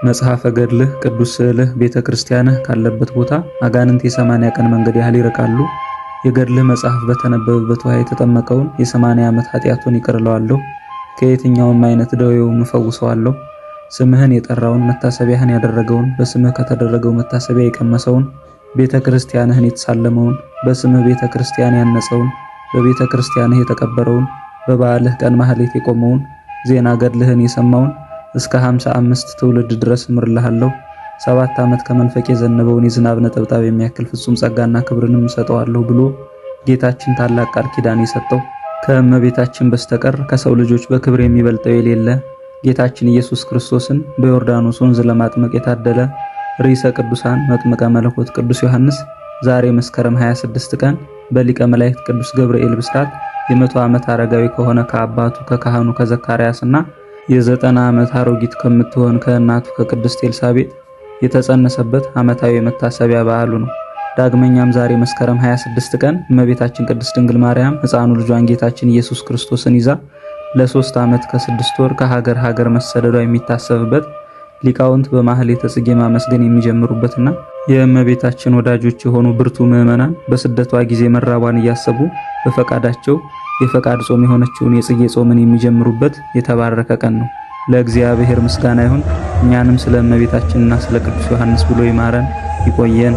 መጽሐፈ ገድልህ ቅዱስ ስዕልህ ቤተ ክርስቲያንህ ካለበት ቦታ አጋንንት የ80 ቀን መንገድ ያህል ይርቃሉ። የገድልህ መጽሐፍ በተነበበበት ውሃ የተጠመቀውን የ80 ዓመት ኃጢአቱን ይቅር እለዋለሁ፣ ከየትኛውም አይነት ደዌውም እፈውሰዋለሁ። ስምህን የጠራውን መታሰቢያህን ያደረገውን በስምህ ከተደረገው መታሰቢያ የቀመሰውን ቤተ ክርስቲያንህን የተሳለመውን በስምህ ቤተ ክርስቲያን ያነጸውን በቤተ ክርስቲያንህ የተቀበረውን በበዓልህ ቀን ማህሌት የቆመውን ዜና ገድልህን የሰማውን እስከ 55 ትውልድ ድረስ እምርልሃለሁ። 7 ዓመት ከመንፈቅ የዘነበውን የዝናብ ነጠብጣብ የሚያክል ፍጹም ጸጋና ክብርንም እሰጠዋለሁ ብሎ ጌታችን ታላቅ ቃል ኪዳን የሰጠው ከእመቤታችን በስተቀር ከሰው ልጆች በክብር የሚበልጠው የሌለ ጌታችን ኢየሱስ ክርስቶስን በዮርዳኖስ ወንዝ ለማጥመቅ የታደለ ርዕሰ ቅዱሳን መጥምቀ መለኮት ቅዱስ ዮሐንስ ዛሬ መስከረም 26 ቀን በሊቀ መላእክት ቅዱስ ገብርኤል ብስራት የ100 ዓመት አረጋዊ ከሆነ ከአባቱ ከካህኑ ከዘካርያስና የ90 ዓመት አሮጊት ከምትሆን ከእናቱ ከቅድስት ኤልሳቤጥ የተጸነሰበት ዓመታዊ መታሰቢያ በዓሉ ነው። ዳግመኛም ዛሬ መስከረም 26 ቀን እመቤታችን ቅድስት ድንግል ማርያም ሕፃኑ ልጇን ጌታችን ኢየሱስ ክርስቶስን ይዛ ለ3 ዓመት ከ6 ወር ከሀገር ሀገር መሰደዷ የሚታሰብበት ሊቃውንት በማህሌተ ጽጌ ማመስገን የሚጀምሩበትና የእመቤታችን ወዳጆች የሆኑ ብርቱ ምዕመናን በስደቷ ጊዜ መራቧን እያሰቡ በፈቃዳቸው የፈቃድ ጾም የሆነችውን የጽጌ ጾምን የሚጀምሩበት የተባረከ ቀን ነው። ለእግዚአብሔር ምስጋና ይሁን። እኛንም ስለ እመቤታችንና ስለ ቅዱስ ዮሐንስ ብሎ ይማረን፣ ይቆየን።